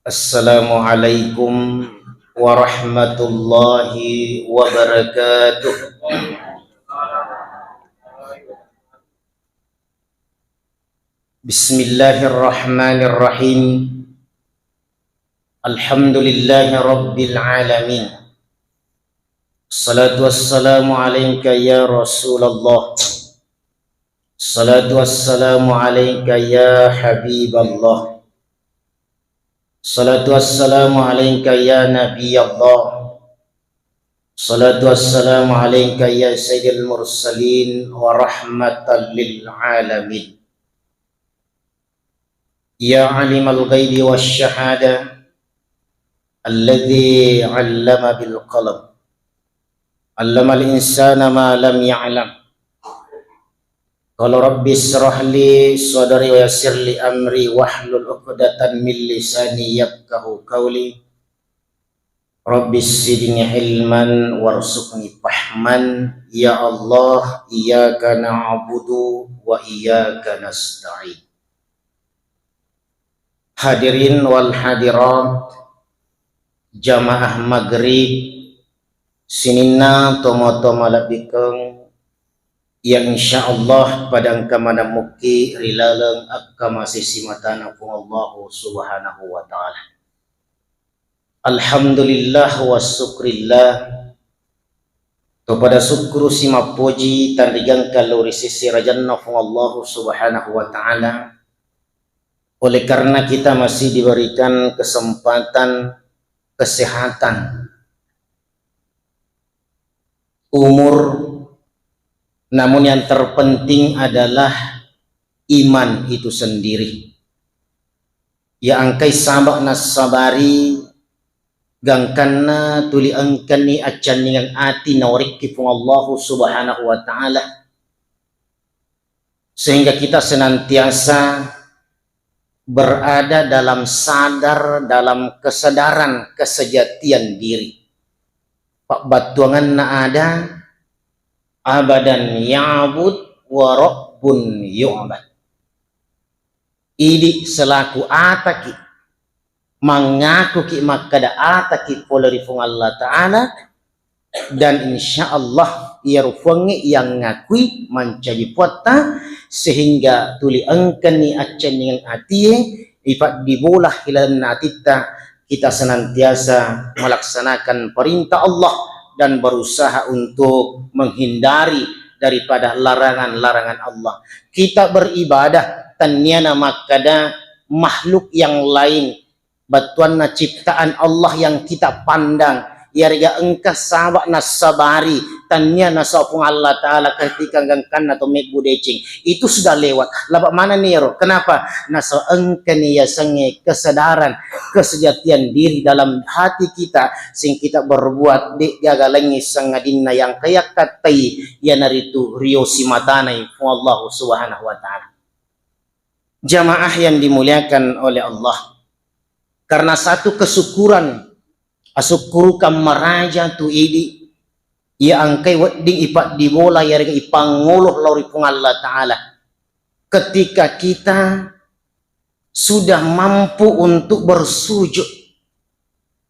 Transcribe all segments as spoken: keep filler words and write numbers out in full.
Assalamualaikum warahmatullahi wabarakatuh. Bismillahirrahmanirrahim. Alhamdulillahi rabbil alamin. Salatu wassalamu alaika ya Rasulullah. Salatu wassalamu alaika ya Habiballah. Salatu wassalamu alaika ya Nabiyallah. Salatu wassalamu alaika ya Sayyidil Mursalin wa rahmatan lil alamin. Ya alimal ghaibi wasy syahadah, alladzi 'allama bil qalam, 'allamal insana ma lam ya'lam. Qala rabbi israh li sadri wa yassir li amri wahlul 'uqdatan min lisani yafqahu qawli. Rabbi zidni ilman warzuqni fahman. Ya Allah, iyyaka na'budu wa iyyaka nasta'in. Hadirin wal hadirat, jamaah maghrib sininna tomatoa malebbikeng, yang insyaallah pada engka maneng muki ri laleng akkamasesi matana Puang Allahu Subhanahu wa Ta'ala. Alhamdulillah wa syukrillah. To pada sukkuru si mappoji tanrigangka lao ri sese rajanna Puang Allahu Subhanahu wa Ta'ala. Oleh karena kita masih diberikan kesempatan, kesehatan, umur, namun yang terpenting adalah iman itu sendiri. Ya engkai sabak nassabari gangkanna tuli engkani accanningeng ati naorekki Puang Allahu Subhanahu wa Ta'ala, sehingga kita senantiasa berada dalam sadar, dalam kesadaran kesejatian diri. Pabbattuanganna ada, abadan ya'bud wa rabbun yu'bad. Idi selaku ataki, mangakuki makkada ataki pole ri Puang Allah Ta'ala, dan insya Allah iyaro Puangnge yang ngakui mancaji puatta, sehingga tuli engkani accenningeng atie, ipaddibola ilalenna atitta, kita senantiasa melaksanakan perintah Allah dan berusaha untuk menghindari daripada larangan-larangan Allah. Kita beribadah, tanniana makkada makhluk yang lain, battuanna ciptaan Allah yang kita pandang, iyarega engka sabak nassabari, tannia nasaba Puang Allah Ta'ala ketika gangkanna to mebbu deceng, itu sudah lewat. Laba manenni iyaro. Kenapa? Nasaba engkani yasengnge kesadaran, kesejatian diri dalam hati kita, sing kita berbuat de gaga lengngi sangadinna yang kayakkatai, iyanaritu riosi matanai Puang Allah Subhanahu wa Ta'ala. Jamaah yang dimuliakan oleh Allah, karena satu kesyukuran, asukkurukang maraja tu idi, iya engkai wedding ipaddibola, iyarega ipangolo lao ri Puang Allah Ta'ala. Ketika kita sudah mampu untuk bersujud,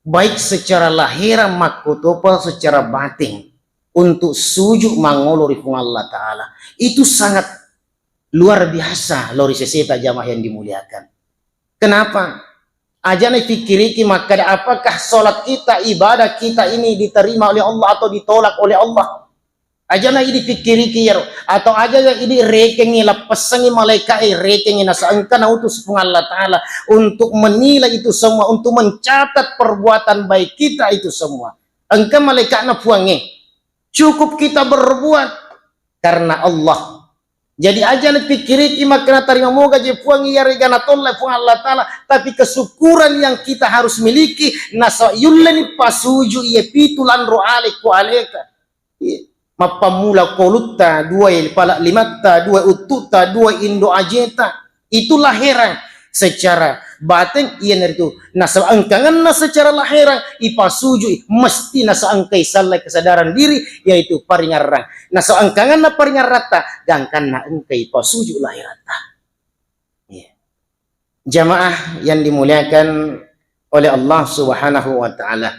baik secara lahir makkutopa secara batin, untuk sujud mangolo ri Puang Allah Ta'ala, itu sangat luar biasa lao ri seseta, jamaah yang dimuliakan. Kenapa? Ajana ipikkiriki makkada, apakah sholat kita, ibadah kita ini diterima oleh Allah atau ditolak oleh Allah? Ajana idi pikkiriki iyaro, atau aja idi rekengngi, lappessengngi malaika'e, rekengngi, nasaba engka nautus Puang Allah Ta'ala untuk menilai itu semua, untuk mencatat perbuatan baik kita itu semua. Engka malaika'na Puangnge. Cukup kita berbuat karena Allah. Jadi aja napikkiriki makkeda tarima moga je Puang iyarega natollai Puang Allah Ta'ala, tapi kesyukuran yang kita harus miliki, nasaba yulleni pasuju iya pitu lanro ale ko aleta. Iya. Mappammula kolutta, dua pala limatta, dua uttutta, dua indo ajeta. Itu laherang secara batin, iyanaritu nasaba engkangenna secara laherang ipasujui, mesti nasaba engkai sallai kesadaran diri, yaitu paringerrang. Nasaba engkangenna paringerratta, gangkanna engkai pasuju laheratta. Iya. Jamaah yang dimuliakan oleh Allah Subhanahu wa Ta'ala.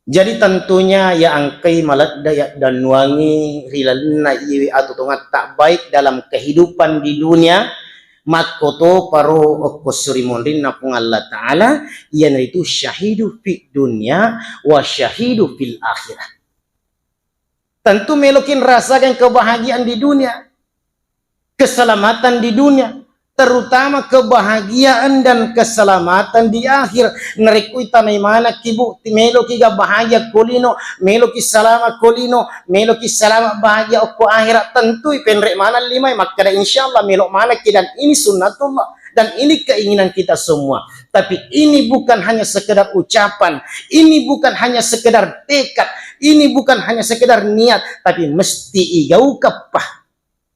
Jadi, tentunya ya engkai maledda yaddannuangi ri lalenna iwe atutongatta, baik dalam kehidupan di dunia, makkotoparo okko surimonrinna Puang Allah Ta'ala, iyanaritu syahidu fid dunya wa syahidu fil akhirah. Tentu meloki nrasakang kebahagiaan di dunia, keselamatan di dunia, terutama kebahagiaan dan keselamatan di akhir. Narekko itanai manakki, Bu, ti-, meloki ga bahagia ko lino, meloki salama ko lino, meloki salama bahagia okko akhirat, tentui penre maneng limae makkeda, "Insyaallah melo manekki," dan ini sunnatullah. Dan ini keinginan kita semua. Tapi ini bukan hanya sekedar ucapan, ini bukan hanya sekedar tekad, ini bukan hanya sekedar niat, tapi mesti igaukeppa.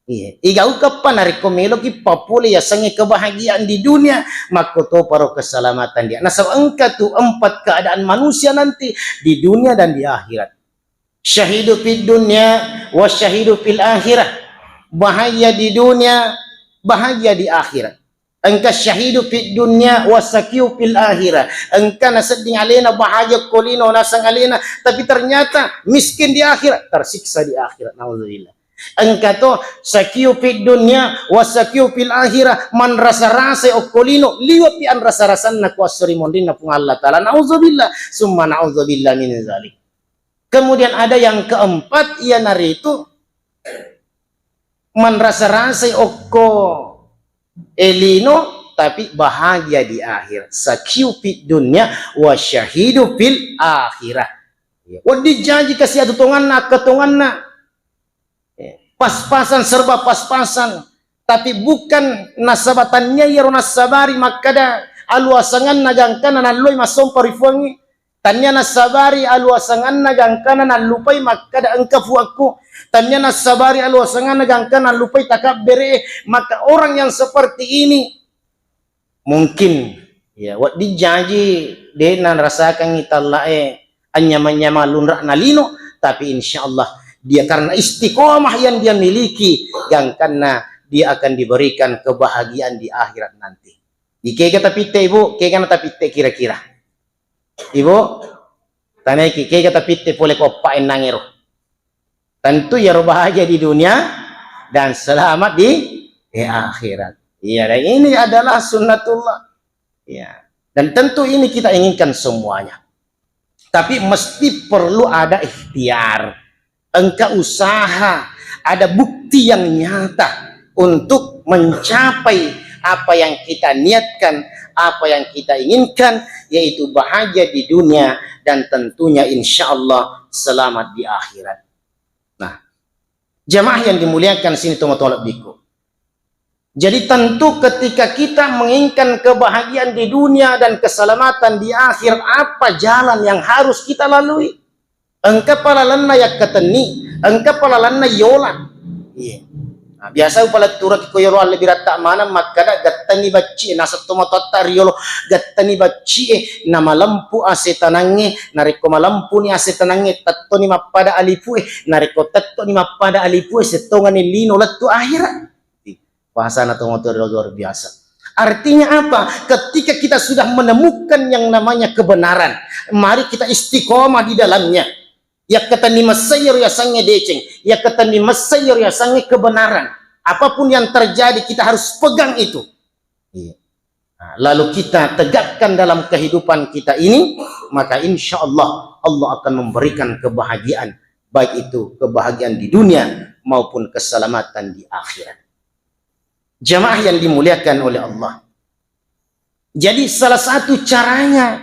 Iya, igaukeppa narekko meloki papole yasengnge kebahagiaan di dunia, makkotoparo keselamatan dia. Nasaba engka tu empat keadaan manusia nanti di dunia dan di akhirat. Syahidu fid dunya wa syahidu fil akhirah. Bahagia di dunia, bahagia di akhirat. Engka syahidu fid dunya wa sakiyu fil akhirah. Engka nasedding alena bahagia ko lino naseng alena, tapi ternyata miskin di akhirat, tersiksa di akhirat. Nauzubillah. Engka to sakiyu fid dunya wa sakiyu fil akhirah, manrasa-rasai okko lino, liwe'pi anrasa-rasanna ko esso ri monrinna Puang Allah Ta'ala. Nauzubillah, summa nauzubillah min zalik. Kemudian ada yang keempat, iyanaritu manrasa-rasai okko e lino, tapi bahagia di akhir. Sakiyu fid dunya wa syahidu fil akhirah. Ya, wedding jaji kasi atutonganna, akkatonganna. Ya, pas-pasan, serba pas-pasan. Tapi bukan nasaba tania iyaro nassabari makkada aluasanganna gangkana nalloi massompa ri Puangnge. Tania nassabari aluasanganna gangkana nallupai makkada engka Puakku. Tania nassabari aluasanganna gangkana nallupai takabbere'e. Maka orang yang seperti ini mungkin, ya, wedding jaji de' narasakangngi tallae anyamang-nyamang lunra'na lino, tapi insya Allah dia karena istiqomah yang dia miliki, gangkanna dia akan diberikan kebahagiaan di akhirat nanti. Di kega tapitte, Ibu? Kega na tapitte kira-kira? Ibu, tanaiki, kega tapitte pole ko eppa ennangero? Tentu iyaro bahagia di dunia dan selamat di, di akhirat. Iya, dan ini adalah sunnatullah. Ya. Dan tentu ini kita inginkan semuanya. Tapi mesti perlu ada ikhtiar. Engka usaha, ada bukti yang nyata untuk mencapai apa yang kita niatkan, apa yang kita inginkan, yaitu bahagia di dunia dan tentunya insya Allah selamat di akhirat. Nah, jamaah yang dimuliakan sini tomatoa lebbiku. Jadi tentu ketika kita menginginkan kebahagiaan di dunia dan keselamatan di akhir, apa jalan yang harus kita lalui? Engka palalenna yakkatenni, engka palalenna yola. Iya. Nah, biasa upaletturaki ko yolo allebiratta maneng makkada, "Gattani bacci e," naseng tomatoatta riyolo, "Gattani bacci e, namalempu ase tanangnge, narekko malempuni ase tanangnge, tettoni mappada alipu e, narekko tettoni mappada alipu e, settongani lino lettu akhirat." Bahasana tomatoa luar biasa. Artinya apa? Ketika kita sudah menemukan yang namanya kebenaran, mari kita istiqomah di dalamnya. Yakkatenni messai iyaro yasengnge deceng, yakkatenni messai iyaro yasengnge kebenaran. Apapun yang terjadi, kita harus pegang itu. Iya. Nah, lalu kita tegakkan dalam kehidupan kita ini, maka insya Allah, Allah akan memberikan kebahagiaan, baik itu kebahagiaan di dunia maupun keselamatan di akhirat. Jamaah yang dimuliakan oleh Allah. Jadi, salah satu caranya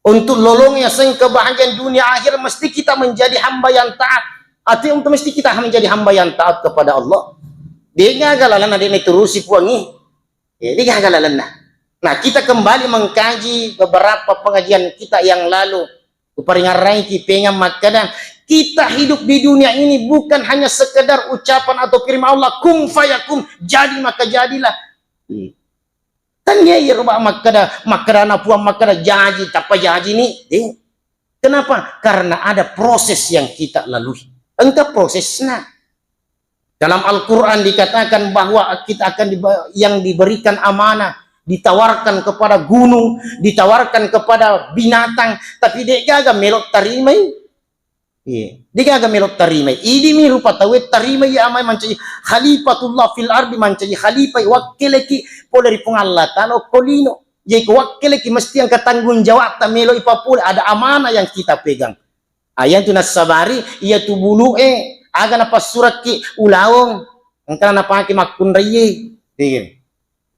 untuk lolong yaseng kebahagiaan dunia akhirat, mesti kita menjadi hamba yang taat. Artinya, untuk mesti kita menjadi hamba yang taat kepada Allah. De'gaga lalenna de' naturusi Puangnge. Ya, de'gaga lalenna. Nah, kita kembali mengkaji beberapa pengajian kita yang lalu. Kuparingaraiki pengang makkada, kita hidup di dunia ini bukan hanya sekedar ucapan atau firman Allah, "Kun fayakun," jadi maka jadilah. Iya. Tania iyaro ba makkada, makkadana Puang makkada, "Jaji, tappa jaji ni." Eh. Kenapa? Karena ada proses yang kita lalui. Engka prosesna. Dalam Al-Quran dikatakan bahwa kita akan diba-, yang diberikan amanah, ditawarkan kepada gunung, ditawarkan kepada binatang, tapi de'gaga melo tarimai. Iya, de'gaga melo tarimai. Idimi rupa tauwe tarimai iya amae mancaji khalifatullah fil ardi, mancaji khalifah, wakkeleki pole ri Puang Allah Taala okko lino. Jadi ko wakkeleki mesti engka tanggung jawabta melo ipapole, ada amanah yang kita pegang. Ayantu nassabari, iyatu bulu'e, aga napassurakki ulaweng, engkana napake makkunraiye. Iya.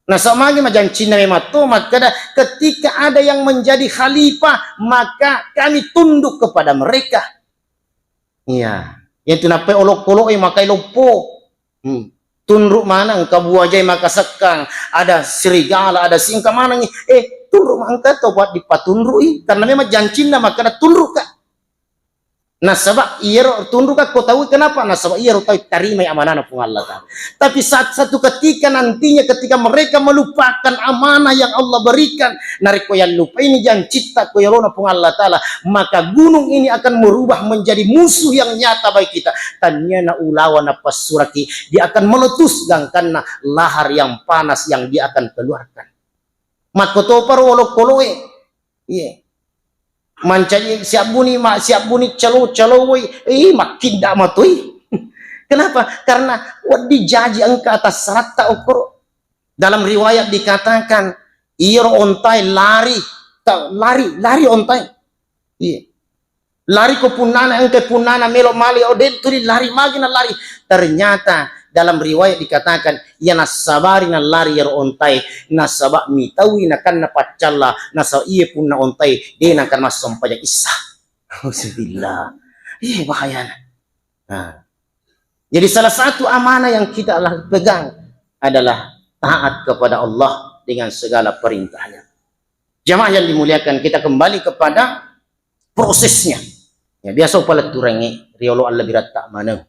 Nasaba magi majancinna memang to makkeda, ketika ada yang menjadi khalifah, maka kami tunduk kepada mereka. Iya. Iyatu nappai olokolo'e makai loppo. Hmm. Tunru maneng engka buajai makasekkang, ada serigala, ada singka manengi. Eh, tunru ma engka to buat dipatunrui, karena memang jancinna makkeda tunruka. Nasaba iyaro tunruka ko tau, kenapa? Nasaba iyaro tau tarimai amanahna Puang Allah Taala. Tapi saat satu ketika nantinya, ketika mereka melupakan amanah yang Allah berikan, narekko yallupaini jancinta ko yolona Puang Allah Taala, maka gunung ini akan merubah menjadi musuh yang nyata bagi kita. Taniana ulaweng napassuraki, dia akan meletus gangkanna lahar yang panas yang dia akan keluarkan. Makkotoparo olokolo'e. Iya. Mancaji siabbuni ma-, siabbuni calo-calo woi, eh, makkinda matoi. Kenapa? Karena wedding jaji engka atas seratta okkoro. Dalam riwayat dikatakan, iyaro ontae lari, ta-, lari, lari ontae. Iya. Lari ko punnana, engka punnana melo male, oh, de' tuli lari, magi na lari. Ternyata dalam riwayat dikatakan, iya nassabari nallari iyaro ontae, nasaba mitaui nakanna paccalla, nasaba iye punna ontae, de' nakan massampajang issa. Auzubillah. Iya, bahayana. Nah. Jadi salah satu amanah yang kita lah pegang adalah taat kepada Allah dengan segala perintahnya. Jamaah yang dimuliakan, kita kembali kepada prosesnya. Ya, biasa upaletturengngi riolo allebiratta maneng.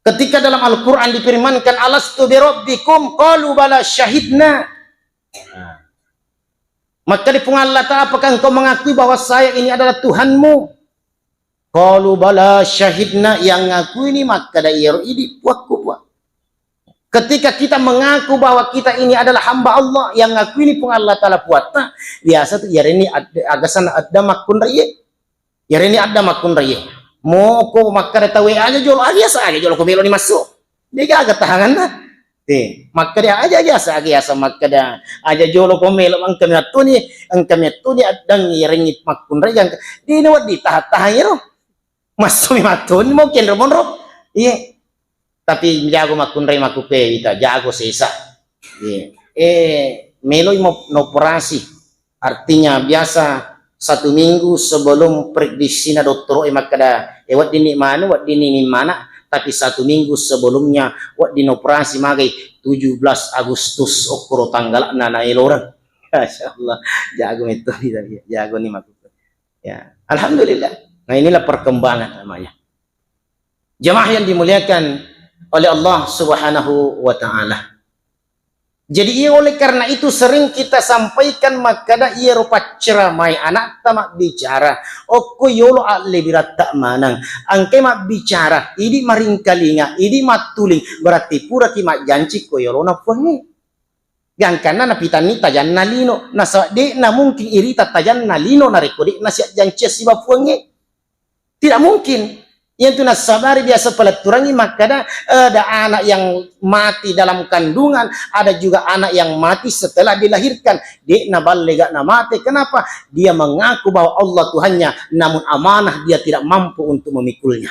Ketika dalam Al-Quran difirmankan, "Alastu birabbikum?" Qalu, "Bala syahidna." Nah. Maka di Puang Allah Ta'ala, "Apakah engkau mengakui bahwa saya ini adalah Tuhanmu?" Qalu, "Bala syahidna," yang ngaku ini makkeda, "Iyaro idi puakku, Puang." Ketika kita mengaku bahwa kita ini adalah hamba Allah, yang ngaku ini Puang Allah Ta'ala puatta, biasa tu iyareni ad-, agasan adda makkunraiye. Iyareni adda makkunraiye. Moko makkeda tauwe aja jolo, aja asa aja jolo ko meloni massu. De'gaga tahanganna. Eh, makkeda aja, aja asa, aja asa makkeda aja jolo ko melo engka mettuni, engka mettuni addang iyareni makkunrai gangka. Dina wedding tahan-tahan iyaro. Massumi mattuni mau kenro monro. Iya. Tapi jago makkunrai makkukue wita, jago sesa. Iya. Eh, meloi mo-, noperasi. Artinya biasa satu minggu sebelum prediksina dottoro e makkeda, eh, weddinni manu, weddinni mimmana, tapi satu minggu sebelumnya wedding operasi magai tujuh belas Agustus okkoro tanggala'na naeloreng. Masya Allah, jago metto, jago ni makkukue. Ya, alhamdulillah. Nah, inilah perkembangan namanya. Jemaah yang dimuliakan oleh Allah Subhanahu wa Ta'ala. Jadi, iya, oleh karena itu sering kita sampaikan makkeda iyaro pacceramai anakta mabbicara, okko yolo allebiratta maneng. Engkai mabbicara, idi maringkalinga, idi mattuling, berarti puraki majjanci ko yolona Puangnge. Gangkanna napitanni tajanna lino, nasaba de'na mungkin irita tajanna lino narekko de'na siajjancia siba Puangnge. Tidak mungkin. Iyantu nassabari biasa paletturengngi makkeda, eh, ada anak yang mati dalam kandungan, ada juga anak yang mati setelah dilahirkan. De'na balle gak namate. Kenapa? Dia mengaku bahwa Allah Tuhannya, namun amanah dia tidak mampu untuk memikulnya.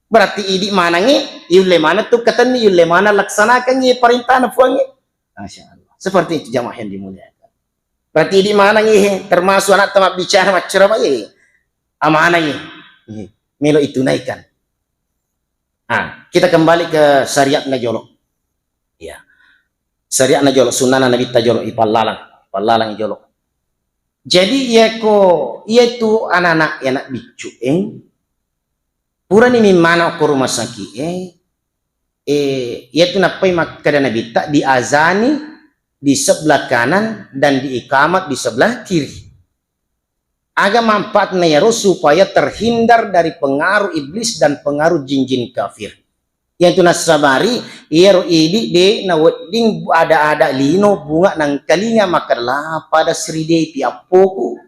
Berarti idi manengngi, yulle maneng tu katenni, yulle maneng laksanakangngi perintahna Puangnge. Masya Allah. Seperti itu jamaah yang dimuliakan. Berarti idi manengngi, termasuk anakta mabbicara, macceramai, amanah, eh, melo itunaikan. Ah, kita kembali ke syariatna jolo. Ya. Syariatna jolo, sunnana nabitta jolo, ipallalang. Pallalang jolo. Jadi, iyako, iyatu anak-anak, anak biccu, eh, purani mimmana ko rumah sakit, eh, eh, iyatu nappai makkeda nabitta, diazani di sebelah kanan dan diikamat di sebelah kiri. Aga manfaatna iyaro supaya terhindar dari pengaruh iblis dan pengaruh jin-jin kafir. Iyantu nassabari, iyaro idi de nawedding ada-ada lino bunga nangkalinga makkeda, "La pada Sri Devi appoku."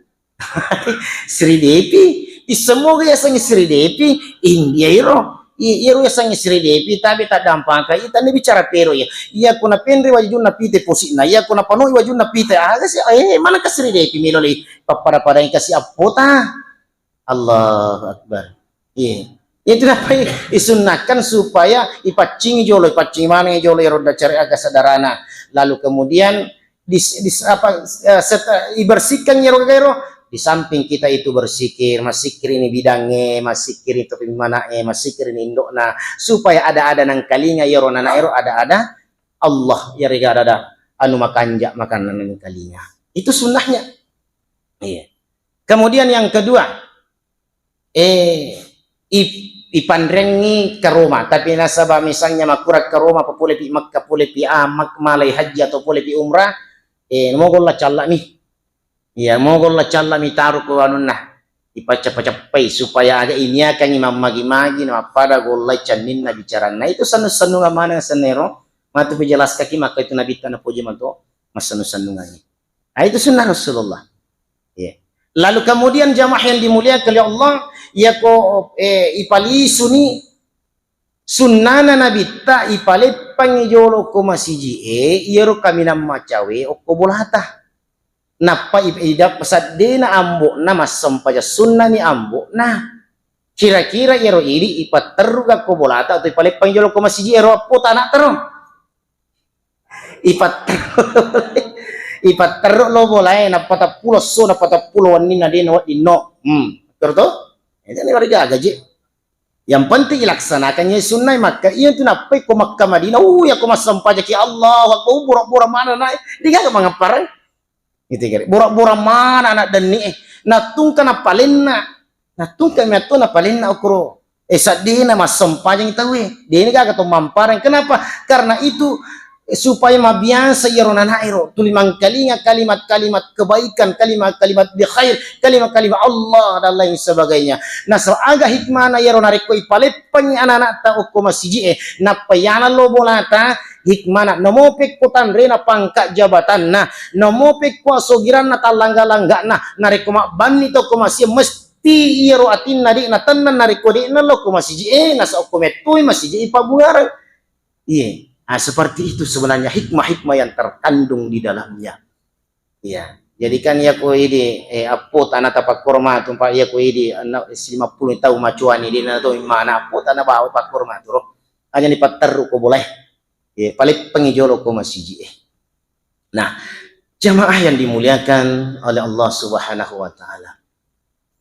Sri Devi, issemmoga yasengnge Sri Devi, India iro. I-, iyaro yasengnge Sri Devi, tabe taddampaka, itanni bicara pero iya. Iya ko napenre wajunna pite posi'na, iya ko napanoi wajunna pite, aga si, eh, manaka Sri Devi melo le pappada-padangi kasi appota. Allahu Akbar. Iya. Itu napai isunnahkan supaya ipaccingi jolo, ipaccingi maneng jolo ero dacari aga sadarana. Lalu kemudian dis-, dis-, apa, eh, set-, ibersihkan ero gairo. Di samping kita itu bersikir, masikir ini bidangnya, masikir itu pimana, eh, masikir ini indokna, supaya ada-ada nangkalinga ero nana ero ada-ada Allah, yarega ada-ada anu makanja makanna nangkalinga. Itu sunnahnya. Iya. Kemudian yang kedua, eh, ip-, ipanrengngi karoma, tapi nasaba misalnya makurang karoma, apa pole pi Makkah, pole pi, ah, mak-, malai haji atau pole pi umrah, eh, mogol la callami. Iya, mogol la callami taru ko anunna. Ipacappa-cappai supaya aga iniakangi mammagi-magi na mappada gollai canninna bicaranna. Itu sennu-sennunga maneng sennero, matu pejelaskaki maka itu nabitta napoji mato, massennu-sennungangi. Nah, itu sunnah Rasulullah. Iya. Lalu kemudian jamaah yang dimuliakan oleh Allah, yako, eh, ipalisuni sunnana nabitta ipaleppangi jolo ko masiji e, iyaro kaminang macawe okko bolata. Nappa ip-, idap-, saddena ambo'na massempajang sunnani ambo'na. Kira-kira iyaro idi ipatterru ga ko bolata atau ipaleppangi jolo ko masiji ero appota anak tero. Ipatterru, ipatterru lo bolae, nappa teppulo esso, nappa teppulo wenninna de nawedding no. Hmm, betul to? Itu ni warga gaji. Yang penting ilaksanakannya sunnah Makkah. Iya tu nappai ko Makkah Madinah, uh, ya ko massempajaki Allahu Akbar, uh, bura-bura mana naik. Digaga mangappareng. Gitu kira. Bura-bura mana anak denni eh. Natungka napalenna. Natungka miatto napalenna okoro. Eh, saddena massempajang tauwe. Dena gaga to mampareng. Kenapa? Karena itu, eh, supaya mabiasa iyaro nana ero tuli mangkalinga kalimat-kalimat kebaikan, kalimat-kalimat bi khair, kalimat-kalimat Allah dan lain sebagainya. Nasaba aga hikmana iyaro narekko ipaleppangi anak-anakta okko masiji e, nappa yana lo bolata, hikmana, namo pekko tanrena pangkat jabatanna, namo pekko asogiranna tallangga-langgana, narekko mabbanni to ko masiji e, mesti iyaro atinna de natennang narekko de nalo ko masiji e, nasaba okko mettoi masiji e ipabbuareng. Iya. Ah, seperti itu sebenarnya hikmah-hikmah yang terkandung di dalamnya. Iya. Jadi kan iya ko idi, eh, appo tana tapakkoro matu, Pak, iya ko idi, anna, eh, lima puluh tau macuani, di na to mana appo tana bawa pakkoro matu ro. Aja ni patterru ko boleh. Iya, paleppengi jolo ko masiji e. Nah, jamaah yang dimuliakan oleh Allah Subhanahu wa Ta'ala.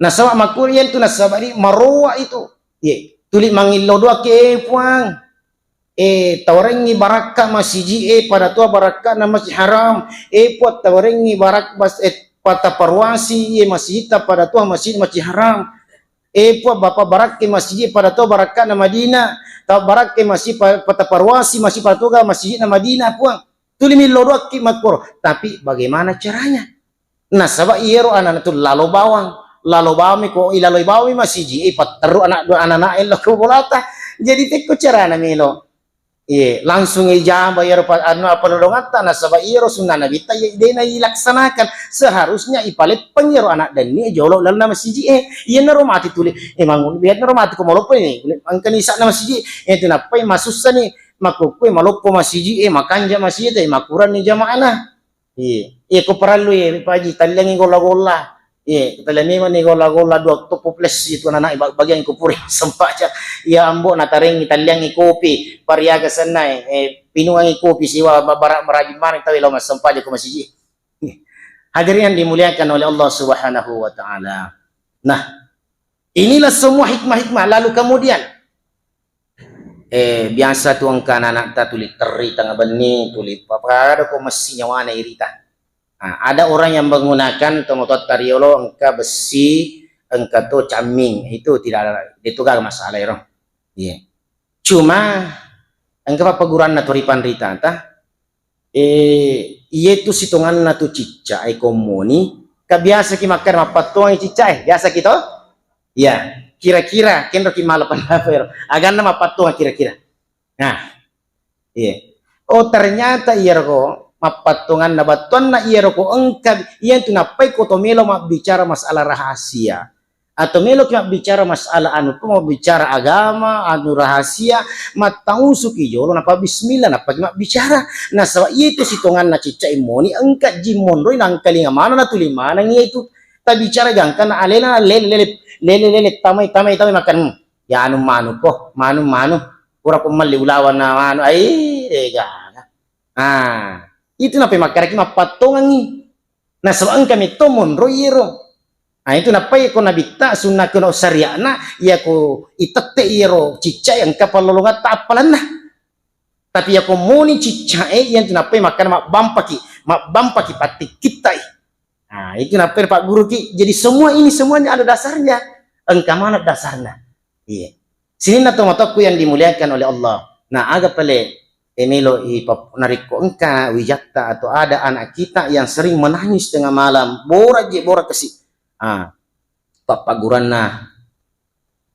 Nasaba makkuri yentu nasaba di maroa itu. Ye, tuli mangillau doa ke, eh, Puang. Eh, tawarengngi barakka masiji e, pada tua barakka na Masjid Haram. Eh, Puang, tawarengngi barak-, bas-, eh, pata paruasi ye masjid ta pada tua masjid Masjid Haram. Eh, Puang, bapa barakka masiji e, pada tua barakka na Madinah. Ta barakka masjid pa-, pata paruasi masjid pada tua masjid na Madinah, Puang. Tuli millau doakki makkoro. Tapi bagaimana caranya? Nasaba iyaro anana tu lalo bawang, lalo bawang mi ko ilaloi bawang mi masiji, ipatterru anak dua anak e lo ko bolata. Jadi pekko carana melo. Iye, langsung ijaba iyaro pa-, anu apa lolongatta, nasaba iyaro sunnah nabitta, iye dena ilaksanakan. Seharusnya ipaleppeng iyaro anak denni e jolo lalu na masiji e. Iyanaro mati tuli, eh, mangun biar naro mati ko molopo ini, engkani sakna masiji. Eh, tu nappai masussa ni, makkukue maloppo masiji e, makanja masiji e, makurang ni jamaana. Iya. Iya, ko parellu, iya, Pak Haji, talliangi golla-golla. Iya, talliang memang ni golla-golla dua toppo plus itu anak-anak ba-, bagian ko pura sempajang. Iya, ambo natarengi talliangi kopi, pariaga senna, eh, pinuangi kopi siwa ba-, bara-, marajin maneng tawe lao massempajang ko masiji. Hadirin yang dimuliakan oleh Allah Subhanahu wa Ta'ala. Nah, inilah semua hikmah-hikmah. Lalu kemudian, eh, biasa tu engka anak-anakta tuli terri tengah benni, tuli papada ko messi nyawana irita. Ah, ada orang yang menggunakan tomatoatta riolo engka besi, engka to camming, itu tidak ada, itu gak masalah ero. Iya. Cuma engka pappaguranna to ripanritata, eh, iyetu sitonganna tu cicca e kommoni, ka biasa ki makkeda mappattongang cicca e, biasa ki to? Iya, kira-kira kenro ki mala pendapat ero. Aganna mappattongang kira-kira. Nah, iya. Oh, ternyata iyaro ko mappattonganna battuanna iyaro ko engka, iyantu nappai ko to melo mabbicara masalah rahasia. Atau meloki mabbicara masalah anu to, mabbicara agama, anu rahasia, mattausuki jolo, nappa bismillah, nappaki mabbicara. Nasaba iyatu sitonganna cicca immoni, engka jimmonroi, nangkalinga maneng, natuli maneng iyatu. Tabicara gangkanna alena, lele, lele, lele, lele, tamai, tamai, tamai, makan. Hmm. Ya anu manu ko, manu, manu. Pura ko melli ulawan na manu, ai, degaga. Ah, itu napai makkaraki mappattongangi. Nasaba engka metto monro iyero. Ah, itu nappai ko nabitta sunna keno syariatna, iya ko itette iyero cicca engka pallolongatta appalanna. Tapi iya ko moni ciccae, iyantu nappai makkana mabbampaki, mabbampaki pattikkittai. Nah, itu nappai pagguruki. Jadi semua ini semuanya ada dasarnya. Engka mana dasarnya? Iya. Sininna tomatoakku yang dimuliakan oleh Allah. Nah, aga pale emelo i pap-, narekko engka wijatta atau ada anak kita yang sering menangis tengah malam, bora je, bora kasi. Ah, pappaguranna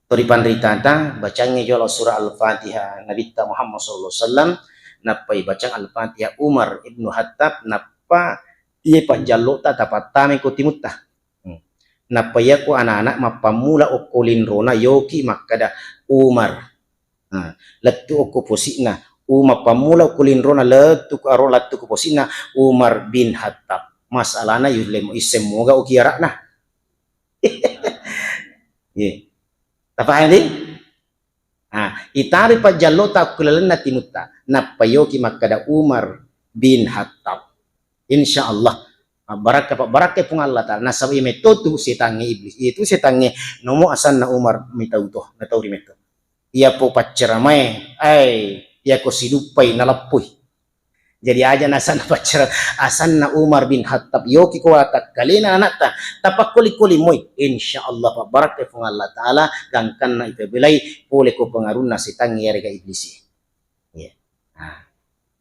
to ripanritata, bacangngi jolo surah Al-Fatihah Nabitta Muhammad sallallahu alaihi wasallam, nappai bacang Al-Fatihah Umar ibnu Hattab, nappa iye pajjallota tapattamai ko timutta. Hmm. Nappa iyako anak-anak mappammula okko linrona yoki makkada Umar. Nah, lettu okko posi'na. U mappammula okko linrona lettu ko aro lettu ko posi'na Umar bin Hattab. Masalahna yulle mo isseng moga oki ara'na. Iya. Tapahang di? Ah, itari pajjallota okko lalenna timutta. Nappa yoki makkada Umar bin Hattab. Insya Allah. Mabbarakka, pabbarakka Puang Allah Ta'ala. Nasaba iya metto tu setangnge iblis. Iya tu setangnge nomo asanna Umar mitau to, natau ri metto. Iya po pacceramae, ai, iya ko siduppai naleppui. Jadi aja nasanna paccara, asanna Umar bin Khattab, yoki ko watakkalena anatta, tapakkoli-koli moi. Insya Allah pabbarakka Puang Allah Ta'ala, gangkanna ipabelai pole ko pengarunna setangnge yarega iblisi. Iya. Nah.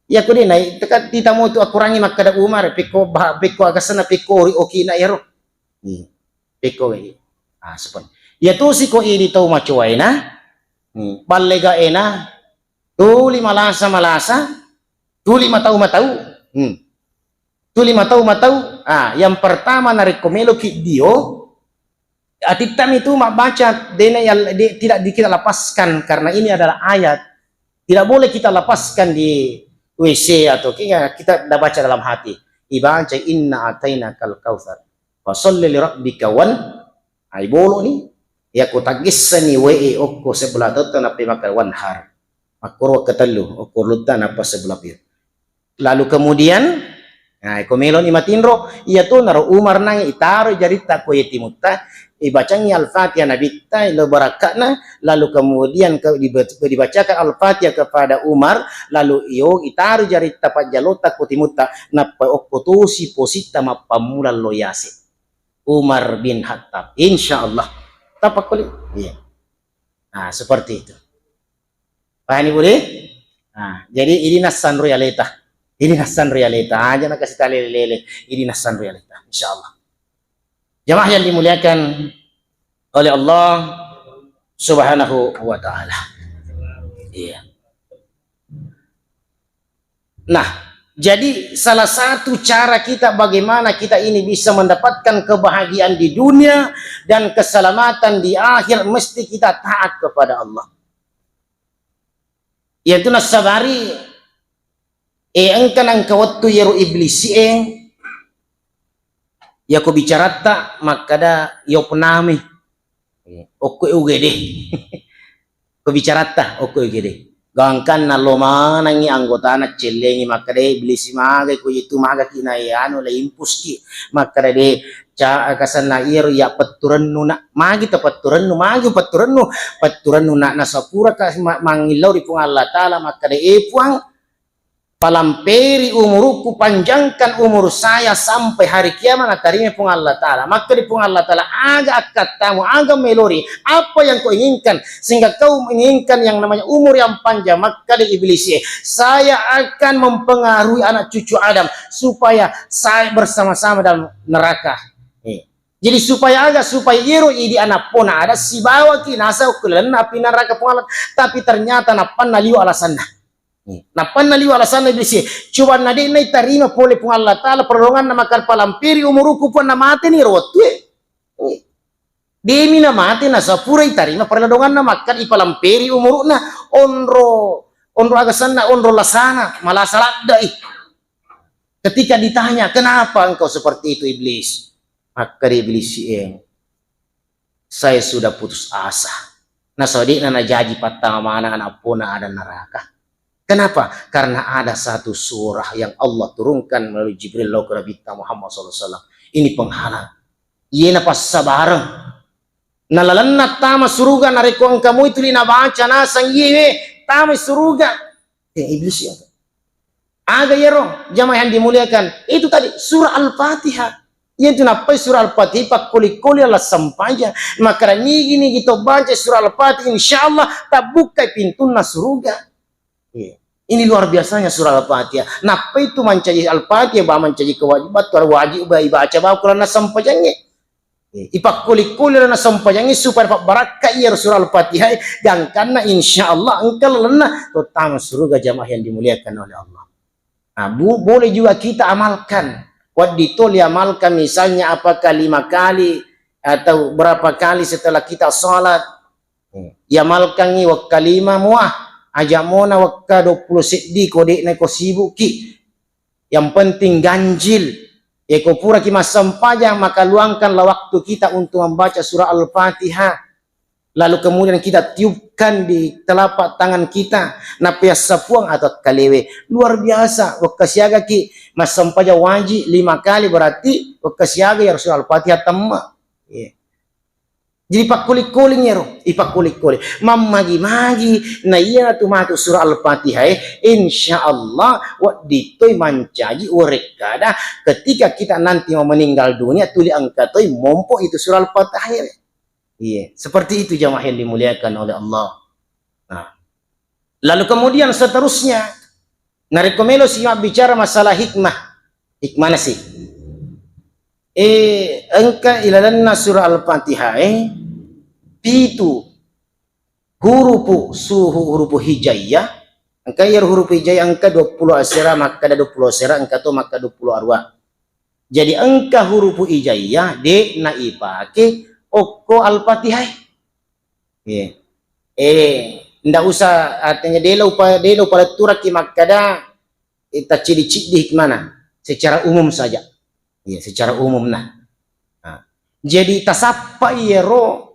Iya ko de nai, teka titamu tu akurangi makkada Umar, pekko bah-, pekko agasana, pekko ori okina yaro. Iya. Pekko, iya. Ah, sepon. Iya tu siko idi tau macowaena, hmm, ballegaena, tuli malasa-malasa, tuli matau-matau. Hmm. Tuli matau-matau. Ah, yang pertama narekko meloki dio, atittami tu mabbaca, dena yal-, de-, tidak di-, kita lepaskan karena ini adalah ayat. Tidak boleh kita lepaskan di W C atau ki-, kita dah baca dalam hati. Ibaca inna atainakal kautsar. Fasalli li rabbika wan-, ai bolo ni. Iya ko taggessani we e okko sebelah totta nappai makkada wanhar. Makkoro ketellu, okko lutta nappa sebelah pitu. Lalu kemudian, nah, ko meloni matinro, iya tu naro Umar nang itaro jaritta ko ye timutta, ibacangi Al-Fatihah Nabitta, lo barakka'na, lalu kemudian ke-, dibe-, dibacakan Al-Fatihah kepada Umar, lalu iyo itaro jaritta pajjalota ko timutta, nappa okko tosi positta mappammula lo yase. Umar bin Khattab. Insya Allah. Tapakkoli? Iya. Nah, seperti itu. Pahani, Budi? Nah, jadi ini nassan realita. Ini nassan realita. Aja nakasih tali lele. Ini nassan realita. Insya Allah. Jamaah yang dimuliakan oleh Allah Subhanahu wa Ta'ala. Iya. Nah, jadi salah satu cara kita bagaimana kita ini bisa mendapatkan kebahagiaan di dunia dan keselamatan di akhir, mesti kita taat kepada Allah. Iyatu nassabari, eh, engka nangka wettu iyaro iblisi e, iyako bicaratta makkada, "Yo pename." Okko e U G D. Ko bicaratta, okko e U G D. Gangkanna lo manengngi anggotana cellengi makkada, "Eh, iblisi magai ko itu magaki na anu la impuski." Makkada de, ca-, kasanna iyaro iya petturennu na, magi ta petturennu, magi petturennu, petturennu na, nasapura ka ma-, mangillau ri Puang Allah Ta'ala makkada, "Eh, Puang, palamperi umurukku, panjangkan umur saya sampai hari kiamat," natarima Puang Allah Ta'ala. Makkada Puang Allah Ta'ala, "Aga akkattamu, aga melori, apa yang kau inginkan sehingga kau menginginkan yang namanya umur yang panjang?" Makkada iblis, "Saya akan mempengaruhi anak cucu Adam supaya saya bersama-sama dalam neraka." Eh. Jadi supaya aga? Supaya iyaro idi anappona ada sibawaki nasaba ku lalenna api neraka Puang Allah. Tapi ternyata nappanna liwa alasanna. Nappanna liwa alasanna Iblis. Coba na de'na itarima pole Puang Allah Ta'ala perlonganna makkada palamperi umuruku Puang, namateni ro wettue. Demi namate nasaba pura itarima perlonganna makkada ipalamperi umuruna onro, onro agasanna, onro lasana, malasa laddai. Ketika ditanya, "Kenapa engkau seperti itu, Iblis?" Makkada Iblis, "Eh, saya sudah putus asa." Nasaba de'na najaji pattama maneng ana' eppona ada neraka. Kenapa? Karena ada satu surah yang Allah turunkan melalui Jibril lao ke Nabitta Muhammad sallallahu alaihi wasallam. Ini penghalang. Iyena passabareng. Nalalenna tama suruga narekko engka moi tuli nabaca naseng iyewe, tamai suruga. Eh, Iblis ya. Aga iyaro jamaah yang dimuliakan? Itu tadi surah Al-Fatihah. Iyantu nappai surah Al-Fatihah pakkoli-koli ala sempajang. Makkada nigi-nigi to baca surah Al-Fatihah, insyaallah tabbukkai pintunna suruga. Iya. Ini luar biasanya surah Al-Fatihah. Nappa itu mancaji Al-Fatihah, ba mancaji kewajiban, tu wajib ba ibaca ba kuranna sempajangnge. Iya. Ipakkoli-koli rana sempajangnge supaya pabbarakka iya surah Al-Fatihah, gangkanna insyaallah engka lalenna tottama suruga jamaah yang dimuliakan oleh Allah. Nah, bu-, boleh juga kita amalkan. Wedding toli amalkan misalnya apakah lima kali atau berapa kali setelah kita sholat. Hmm. Iamalkangngi wekka lima mua, aja mona wekka duappulo seddi ko de'na ko sibukki. Yang penting ganjil. Eko puraki massempajang, maka luangkanlah waktu kita untuk membaca surah Al-Fatihah. Lalu kemudian kita tiupkan di telapak tangan kita, nappa yassapuang atau kalewe. Luar biasa, wekka siagaki massempajang wajib lima kali, berarti wekka siaga ya Rasul Al-Fatihah temma. Iya. Jadi pakkuling-kuling ero, ipakkuling-kuling. Mammagi-magi, na iyanatu matu surah Al-Fatihah, eh, insya Allah, wedding toi mancaji urekkada ketika kita nanti mau meninggal dunia, tuli engka toi mompo itu surah Al-Fatihah, eh. Iya, seperti itu jamaah yang dimuliakan oleh Allah. Nah, lalu kemudian seterusnya, narekko melo si mabbicara masalah hikmah, hikmah nasi. Eh, engka ilalenna surah Al-Fatihah, eh, pitu hurupu suhu hurupu hijaiyah, engka iyaro hurupu hijaiyah engka duappulo asera, makkada duappulo asera, engka to makkada duappulo arua. Jadi engka hurupu hijaiyah, de' na ipake okko Al-Fatihah. Iya. Eh, ndak usah, artinya delo upa-, delo paletturaki makkada, eh, taccidi-cidi hikmana secara umum saja. Iya, secara umum nah. Nah. Jadi tasappa iyaro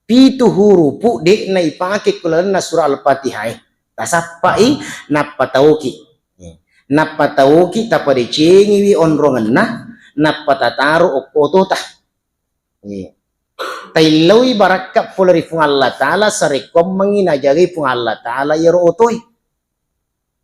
pitu hurupu de' na ipake ku lalenna surah Al-Fatihah. Tasappai nappa taoki. Iya. Nappa taoki tapadecengiwi onrongenna, nappa tataro okko otota. Iya. Tailloi barakka pole ri Puang Allah Ta'ala, sarekkuammengngi najagai Puang Allah Ta'ala iyaro otoi.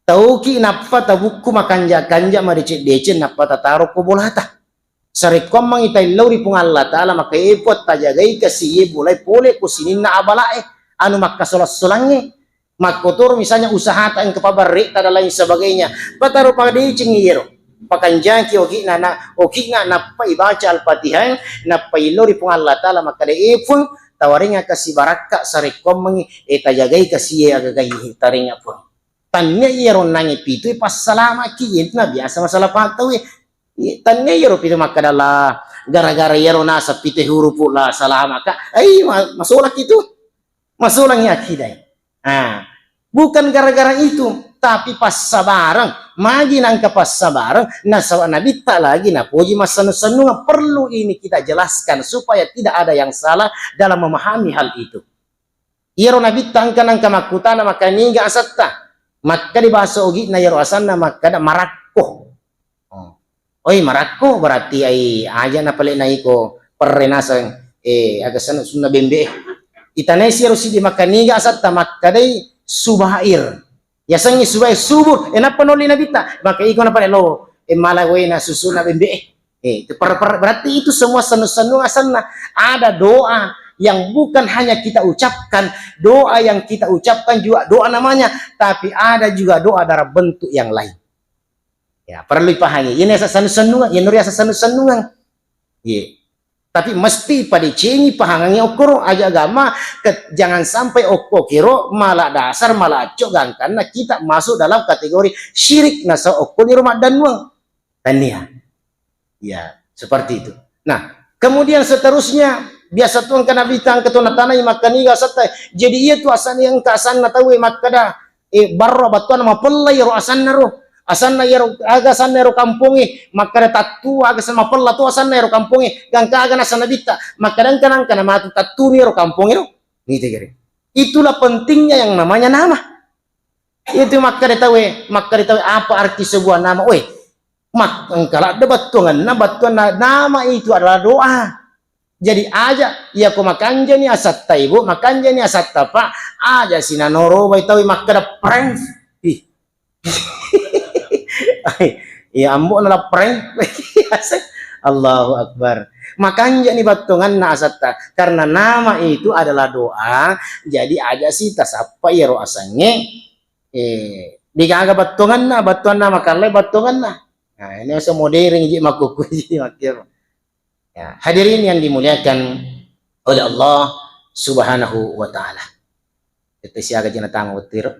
Tauki nappa tabukku makanja-kanja madeceng-deceng nappa tataro ko bolata. Sarekkuammengngi taillau ri Puang Allah Ta'ala, maka e Puang tajagai kasi iye bolai pole ko sininna abalae anu makkasolang-solangnge. Makkotoro misalnya usahata engka pabarre'ta dan lain sebagainya. Pataro padecengngi iyero. Pakanjaki ogi'na na, ogi'na nappa ibaca Al-Fatihah, nappa illo ri Puang Allah Ta'ala makkeda, "E Puang, tawaringaka sibarakka sarekkuammengngi, e, tajagai kasi iye agagai taringa Puang." Tannia iyero nangnge pitu e passalamaki, iye na biasa masalah paham tau e. Tannia iyero pitu makkeda la gara-gara iyero nasa pitu hurupu la salamaka. Ai, ma-, masolaki tu. Masolangngi akidai. Ah, bukan gara-gara itu, tapi passabareng. Magi nangka passabareng, nasaba Nabitta lagi napoji massennu-sennungeng. Perlu ini kita jelaskan supaya tidak ada yang salah dalam memahami hal itu. Iyaro Nabitta engka nangka makkutana makkeda niga asatta. Makkeda bahasa ogi'na iyaro asanna makkeda marakko. Oh. Oi, marakko berarti ai aja na pale naiko perre naseng, eh, aga senna sunna bembe. Itanai siro sidi makkeda niga asatta, makkedai Subair. Yasengngi Subair subur, eh, nappa nolli Nabitta. Maka iko na pale lo, eh, mala wena susuna bembe. Eh, itu per-, per-, berarti itu semua sennu-sennu asanna. Ada doa yang bukan hanya kita ucapkan, doa yang kita ucapkan juga doa namanya, tapi ada juga doa dalam bentuk yang lain. Ya, perlu dipahami. Ini asa sennu-sennungeng, ini asa sennu-sennungeng. Iya. Tapi mesti padecengi pahangangi okkoro, aja agama ke, jangan sampai okko kiro mala dasar, mala acco, gangkanna kita masuk dalam kategori syirik, nasaba okko niro maddannuang. Tania. Ya, seperti itu. Nah, kemudian seterusnya, biasa tu engka Nabi tang ketu natanai makkaniga asatta. Jadi iya tu asanna, engka asanna tauwe makkada, eh, barro battuanna mapella iyaro asanna ro. Asanna iyaro, aga asanna iyaro kampongnge, makkada tattu aga asanna, mapella tu asanna iyaro kampongnge. Gangka aga nasanna bitta, makkada engka nangka namatu tattu iyaro kampongnge ro. Gitu kira. Itulah pentingnya yang namanya nama. Itu makkada tauwe, makkada tauwe apa arti sebuah nama? Weh, mak-, engka ladde battuangenna, battuanna nama itu adalah doa. Jadi aja, iya ko makanjani asatta ibu, makanjani asatta pak, aja sinanoro bai tauwe makkada prank. Ih. Iya ambo na prank. Allahu Akbar. Makanjani battuangenna asatta, karena nama itu adalah doa. Jadi aja si tasappa iyaro asangnge. Eh, degaga battuangenna, battuanna makallai battuangenna. Nah, ini masa modern ji makkukku ji makkiro. Ya, hadirin yang dimuliakan oleh Allah Subhanahu wa Ta'ala. Tette siaga jena tama wettiro?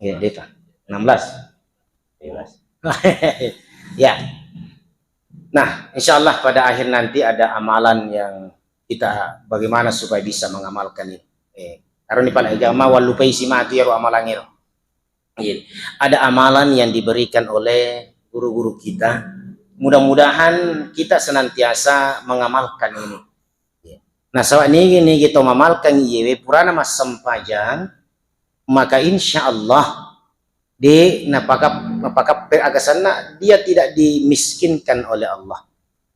Ya, deka. Enam belas. Bebas. Ya. Nah, insya Allah pada akhir nanti ada amalan yang kita bagaimana supaya bisa mengamalkan ini. Eh, karena ini pada jamaah wallupai simatu ya amalan itu. Iya. Ada amalan yang diberikan oleh guru-guru kita. Mudah-mudahan kita senantiasa mengamalkan ini. Iya. Nasaba nigi-nigi to mamalkan iyewe purana massempajang, maka insya Allah de napaka-, napakappe agasanna, dia tidak dimiskinkan oleh Allah.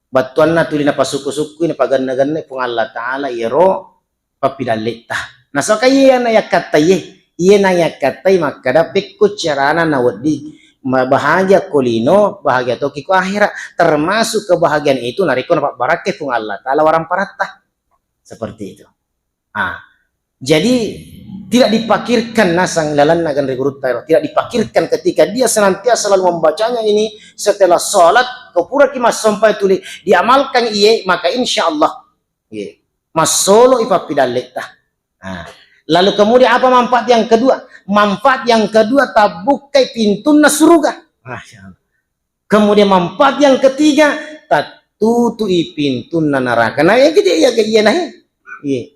Battuanna tuli napasukku-sukkui, napaganna-ganna Puang Allah Ta'ala iyaro pappidalletta. Nasaka iyana yakkattai, iyana yakkattai makkada pekko carana nawedding ma-, bahagia ko lino, bahagia toki ko akhirat. Termasuk kebahagiaan itu narekko napabbarakkai Puang Allah Ta'ala waramparatta. Seperti itu. Ah, jadi tidak dipakirkan nasang lalanna ganre gurutta ero, tidak dipakirkan ketika dia senantiasa selalu membacanya ini setelah sholat, ko puraki massompa tuli diamalkan iye, maka insya Allah, iye, massolo ipappidalletta. Nah, lalu kemudian apa manfaat yang kedua? Manfaat yang kedua, tabbukai pintunna suruga. Masya Allah. Kemudian manfaat yang ketiga, tattutui pintunna neraka. Nah, yang ketiga, iya, iya, nah, iya.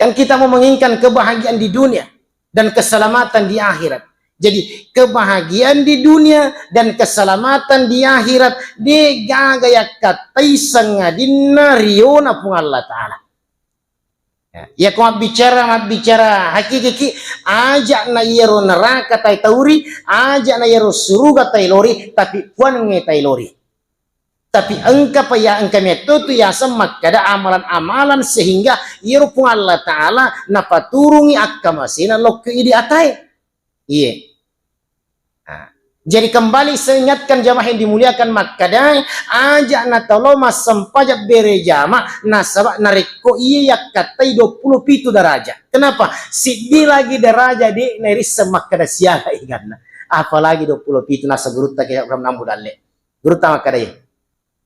Kan kita mau menginginkan kebahagiaan di dunia dan keselamatan di akhirat. Jadi, kebahagiaan di dunia dan keselamatan di akhirat, degaga yakkattai sangadinna riona Puang Allah Ta'ala. Ya, iya ko mabbicara, mabbicara hakikiki, aja na iyaro neraka tai tauri, aja na iyaro suruga tai lori, tapi puangnge tai lori. Tapi engka pa ya, engka metto tu yaseng makkada amalan-amalan sehingga iyaro Puang Allah Ta'ala napaturungi akkamasena lokko idi atae. Iye. Nah, jadi kembali saya ingatkan jamaah yang dimuliakan makkadai, aja na talo massempajang bere jama, nasaba narekko iye yakkattai dua puluh pitu daraja. Kenapa? Siddi lagi daraja de nairisseng makkada siaga iganna. Apalagi dua puluh pitu nasa gurutta ke nambu dalle. Gurutta makkadai.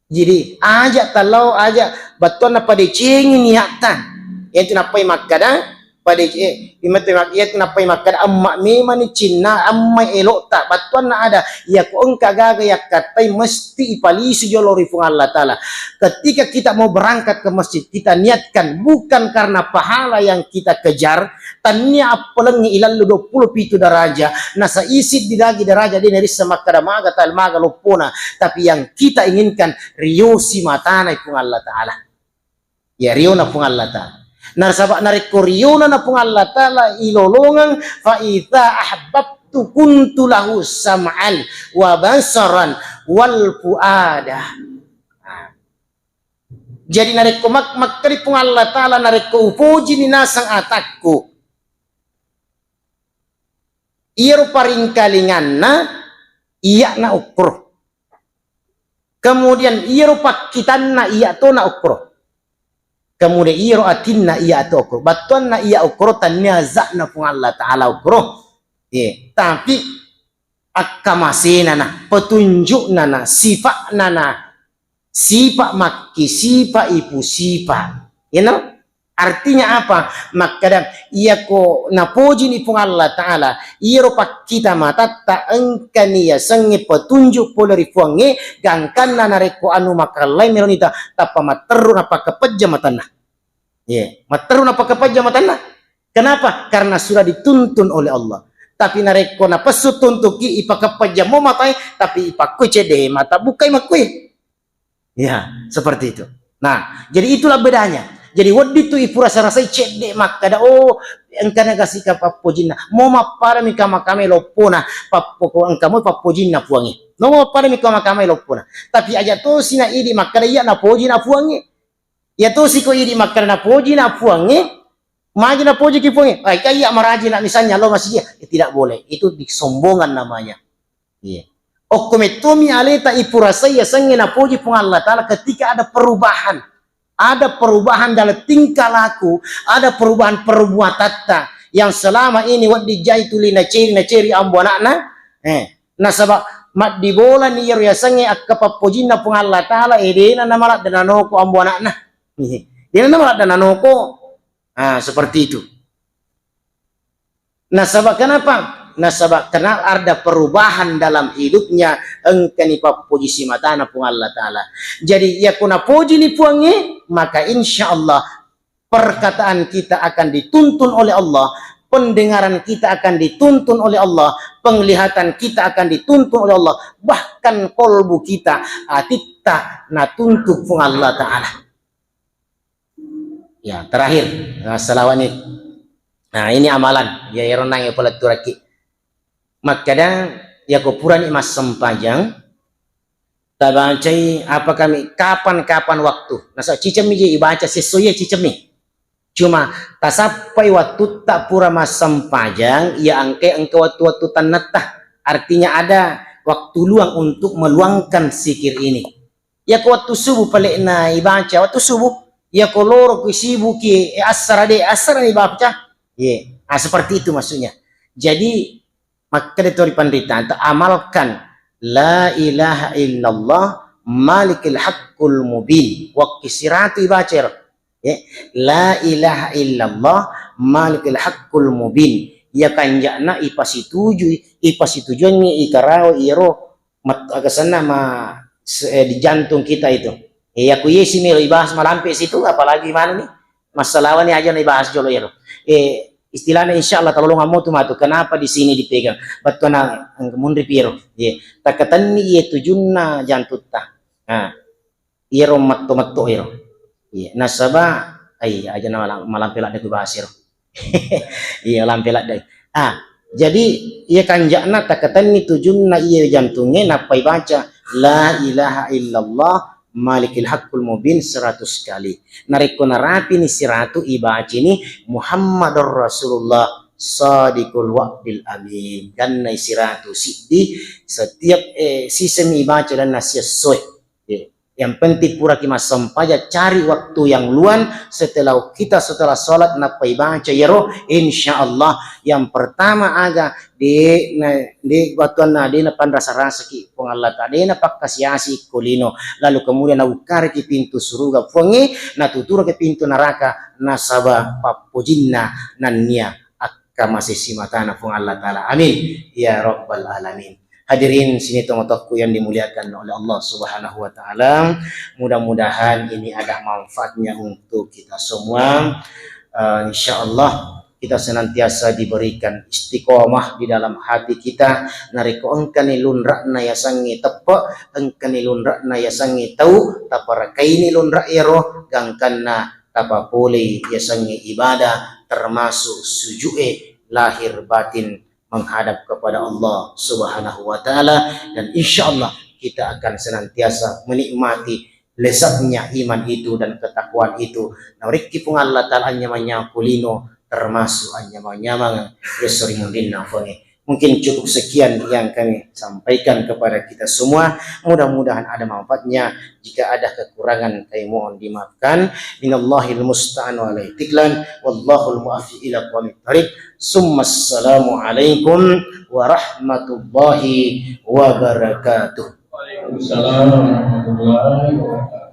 Jadi, aja talao, aja battuanna padecengi niatta. Iyantu nappai makkada, pade-, eh, imattu mak-, iyantu nappai makkada, amma memani cinna, amma elo'ta. Battuanna ada, iya ko engka gaga yakkattai mesti ipalisu jolo ri Puang Allah Ta'ala. Ketika kita mau berangkat ke masjid, kita niatkan bukan karena pahala yang kita kejar, Tannia appalengngi ilallu dua puluh pitu daraja, nasa isi didagi daraja de narissa makkada maga tal maga loppona, tapi yang kita inginkan riosi matana Puang Allah Ta'ala. Ya, riona Puang Allah Ta'ala. Nasaba narekko riona na Puang Allah Ta'ala ilolongeng, fa idza ahbabtu kuntu lahu sam'an wa basaran wal fuada. Nah, jadi narekko mak-, makkeda Puang Allah Ta'ala, narekko upojini naseng atakku, iyaro paringkalinganna iya'na ukkuro. Kemudian iyaro pakkitanna iya tona ukkuro. Kemudian iyaro atinna iya to ukkuro. Battuanna iya ukkuro tannia zatna Puang Allah Ta'ala ukkuro. Iya, tapi akkamasenana, petunjuknana, sifa'nana, Sipa makki, sipa ipu, sipa. You know? Artinya apa? Makkeda, iyako napojini Puang Allah Ta'ala, iyaro pakkita matatta engkani yasengnge petunjuk pole ri Puangnge, gangkanna narekko anu makallai melonita, tappa matteru napakkapejja matanna. Iya, matteru napakkapejja matanna. Kenapa? Karena sudah dituntun oleh Allah. Tapi narekko napessu tuntuki, ipakapejja mo matae, tapi ipakkui cedde mata, bukai makkui. Ya, seperti itu. Nah, jadi itulah bedanya. Jadi wedding tu ipurasa-rasai cedde makkeda, oh, engkana gasika pappojinna. Mo mappadami kama-kamai loppona, pappoko engka mo pappojinna Puangnge. Mo mappadami kama-kamai loppona. Tapi aja tosi na idi makkeda iya napojina Puangnge. Iya tosi ko idi makkeda napojina Puangnge, magi napojiki Puangnge. Ai, iya maraji na misalnya lo masih dia. Ya, tidak boleh. Itu disombongan namanya. Iya. Okko mettomi aleta ipurasai yasengnge napoji Puang Allah Ta'ala ketika ada perubahan. Ada perubahan dalam tingkah laku, ada perubahan perbuatatta yang selama ini wedding jai tuli naceri, naceri ambo anakna. Eh, nasaba maddibolani iyaro yasengnge akka pappojinna Puang Allah Ta'ala, eh, dena namaladda nanoko ambo anakna. Dena namaladda nanoko. Ah, seperti itu. Nasaba kenapa? Nasaba kenal ada perubahan dalam hidupnya, engkani pappoji simatana Puang Allah Ta'ala. Jadi, iya ko napojini Puangnge, maka insya Allah perkataan kita akan dituntun oleh Allah, pendengaran kita akan dituntun oleh Allah, penglihatan kita akan dituntun oleh Allah, bahkan kolbu kita, atitta natuntun Puang Allah Ta'ala. Ya, terakhir, nah, salawat ni. Nah, ini amalan, ya, ero nang paletturaki. Makkeda, ya, ko purani massempajang, tabacai apa kami, kapan-kapan waktu. Nasa cicemmi je ibaca sesuai ya cicemmi. Cuma tasappai wattutta pura massempajang, ya angke engka wattu-wattu tannetta. Artinya ada waktu luang untuk meluangkan zikir ini. Iyako wettu subuh pale'na ibaca, wettu subuh. Iyako loro ku sibuki, eh, assara de, assara ni baca. Ye, ah, seperti itu maksudnya. Jadi, makkeda to ri panrita, ta amalkan la ilaha illallah malikil haqqul mubin. Wakki siratu ibaca ero. Ye, la ilaha illallah malikil haqqul mubin. Iya kanja'na ipasitujui, ipasitujuangngi ikarawa iyaro mat-, aga senna ma-, se-, eh, di jantung kita itu. Eh, aku yesi melo ibahas malampe situ, apalagi mana nih? Masalahnya aja nih bahas jolo ero. Eh, istilahnya insya Allah tolong kamu tuh matu. Kenapa di sini dipegang? Betul na munri piro. Ye, takatanni ye tujunna jantutta. Nah, iyaro metto-metto iyaro. Iya, nasaba, ai, aja na malam-, malampe ladde ku bahas iyaro. Iya, lampe ladde. Ah, jadi iya kanja'na takatanni tujunna iya jantungnge nappai baca la ilaha illallah malikil haqqul mubin seratus kali. Narekko narapini siratu ibacini Muhammadur Rasulullah sadiqul wa'dil amin. Gannai siratu siddi setiap, eh, siseng ibaca dan nasiessoe. Iya. Yang penting puraki massempajang, cari waktu yang luang setelah kita, setelah sholat, nappai baca iyaro, insya Allah yang pertama aga, de na, de wattuanna de napanrasa-rasaki Puang Allah Ta'ala, de napakkasi-asi ko lino, lalu kemudian nabukkaraki pintu suruga Puangnge, natuturaki pintu neraka, nasaba pappojinna nannia akkamase simatana Puang Allah Ta'ala. Amin ya rabbal alamin. Hadirin sini tongotokku yang dimuliakan oleh Allah Subhanahu wa Ta'ala, mudah-mudahan ini ada manfaatnya untuk kita semua. Eh, insya Allah kita senantiasa diberikan istiqomah di dalam hati kita. Narekko engkani lunra'na yasengnge teppe, engkani lunra'na yasengnge tau, taparakaini lunra' ero, gangkanna tapapolei yasengnge ibadah, termasuk suju'e lahir batin menghadap kepada Allah Subhanahu wa Ta'ala, dan insya Allah kita akan senantiasa menikmati lezatnya iman itu dan ketakwaan itu. Narekki Puang Allah Ta'ala anyamang-nyamang kulino, termasuk anyamang-nyamang reso ri munrinna Puangnge. Mungkin cukup sekian yang kami sampaikan kepada kita semua. Mudah-mudahan ada manfaatnya. Jika ada kekurangan, kami mohon dimaafkan. Minallahil musta'an wa alaihi tiklan. Wallahul muwaffiq ila aqwamit thariq. Summa assalamu alaikum warahmatullahi wabarakatuh. Assalamualaikum warahmatullahi wabarakatuh.